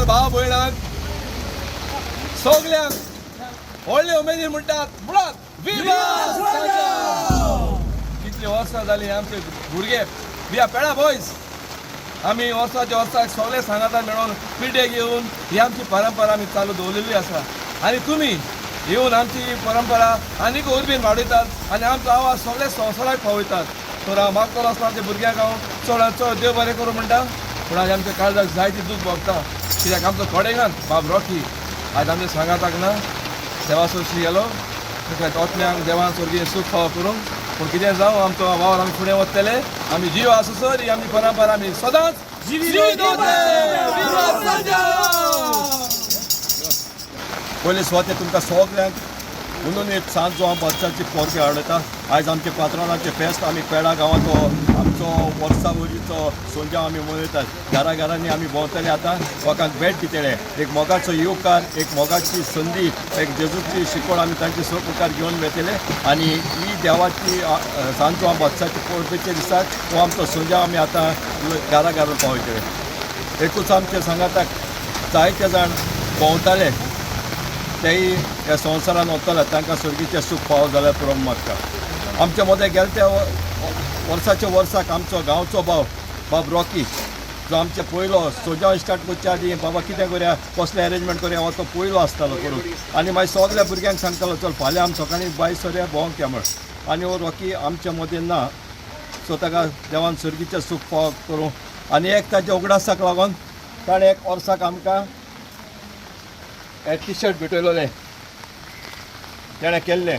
भाव भयणांक सगल्यांक व्हडले उमेदीन म्हणटात म्हणत विवा सांजाव! कितली वर्सां जालीं आमचे भुरगे, we are Peda boys. आमी वर्साच्या वर्साक सगळे सांगातान मेळोन पिठे घेवन ही आमची परंपरा आमी चालू दवरलेली आसा. आनी तुमी येवन आमची ही परंपरा आनीक उर्बेन वाडयतात आनी आमचो आवाज सगळे संवसाराक पावयतात. तर हांव मागतलो आसलो आमच्या भुरग्यांक, हांव चडात चड देव बरें करूं म्हणटा. पूण आज आमच्या काळजाक जायती दूख भोगता, कित्याक आमचो कोडेंगान बाब रॉकी आज आमच्या सांगाताक ना, देवा सोशी गेलो. ताका ओतल्यांक देवान स्वर्गीय सूख फावो करूंक. पूण कितें जावं, आमचो वावर आमी फुडें वतले. आमी जीव आसा सर ही आमची परंपरा आमी सदांच जिवी दवरतले. विवा सांजाव! पयले सुवातेर तुमकां सगल्यांक म्हणून एक सांत जुवांव बादशाची परबी हाडटा. आयज आमचे पात्रांचे फेस्त, आमी पेडा गांवांत हो आमचो वर्सा वरीचो सोंजाव आमी मनयतात. घरा घरांनी आमी भोंवतले, आतां लोकांक भेट दितले. एक मोगाचो येवकार, एक मोगाची संदी, एक जेजूची शिकवण आमी तांचे सग मुखार घेवन वतले. आनी ही देवाची सांत जुवांव बादशाची परबेच्या दिसाक हो आमचो सोंजाव आमी आतां घरा घरान पावयतले. एकूच आमचे सांगाताक जायते जाण भोंवताले, तेय ह्या संवसारान वतले, तांकां स्वर्गीचें सूख फावो जाल्यार पुरो मागता. आमच्या मदें गेले त्या वर्साच्या वर्साक आमचो गांवचो भाव बाब रॉकी, जो आमचे पयलो सोजाव स्टार्ट करच्या आदी, बाबा कितें करया, कसलें अरेंजमेंट करया, हो तो पयलो आसतालो करून. आनी मागीर सगल्या भुरग्यांक सांगतालो, चल फाल्यां आमी सकाळीं बाय सरया भोंवंक या म्हण. आनी हो रॉकी आमच्या मदें ना, सो ताका देवान स्वर्गीचें सूख फावो करूं. आनी एक ताच्या उगडासाक लागून ताणें एक वर्साक आमकां एक टी शर्ट भेटयलोलें. तेणें केल्लें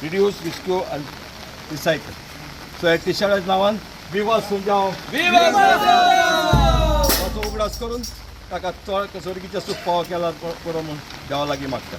रिड्यूस, रिस्क्यू आनी रिसायकल. सो ह्या टी शर्टाच्या नांवान विवा सुंजाव. विवा सांजाव! ताचो उगडास करून ताका चड स्वर्गीचें सूख फावो केला पुरो म्हूण देवा लागीं मागता.